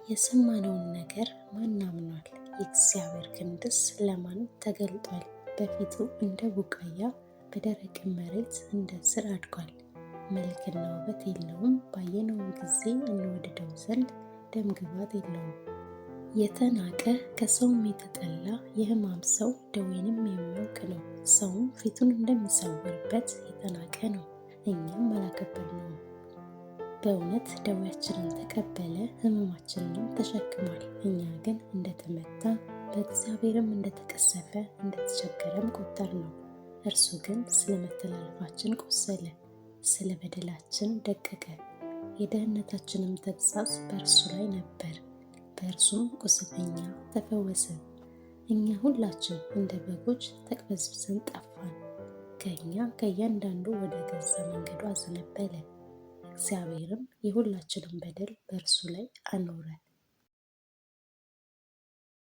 የሰማነውን ነገር ማን አምኗል? የእግዚአብሔር ክንድስ ለማን ተገልጧል? በፊቱ እንደ ቡቃያ በደረቅ መሬት እንደ ሥር አድጓል። መልክና ውበት የለውም፣ ባየነውም ጊዜ እንወድደው ዘንድ ደም ግባት የለውም። የተናቀ ከሰውም የተጠላ የሕማም ሰው ደዌንም የሚያውቅ ነው። ሰውም ፊቱን እንደሚሰውርበት የተናቀ ነው፣ እኛም አላከበርነውም። በእውነት ደዌያችንን ተቀበለ፣ ሕመማችንንም ተሸክሟል። እኛ ግን እንደተመታ በእግዚአብሔርም እንደተቀሰፈ እንደተቸገረም ቆጠርነው። እርሱ ግን ስለ መተላለፋችን ቆሰለ፣ ስለ በደላችን ደቀቀ። የደህንነታችንም ተግሣጽ በእርሱ ላይ ነበር፣ በእርሱም ቁስል እኛ ተፈወስን። እኛ ሁላችን እንደ በጎች ተቅበዝብዘን ጠፋን፣ ከእኛ ከእያንዳንዱ ወደ ገዛ መንገዱ አዘነበለ። እግዚአብሔርም የሁላችንን በደል በእርሱ ላይ አኖረ።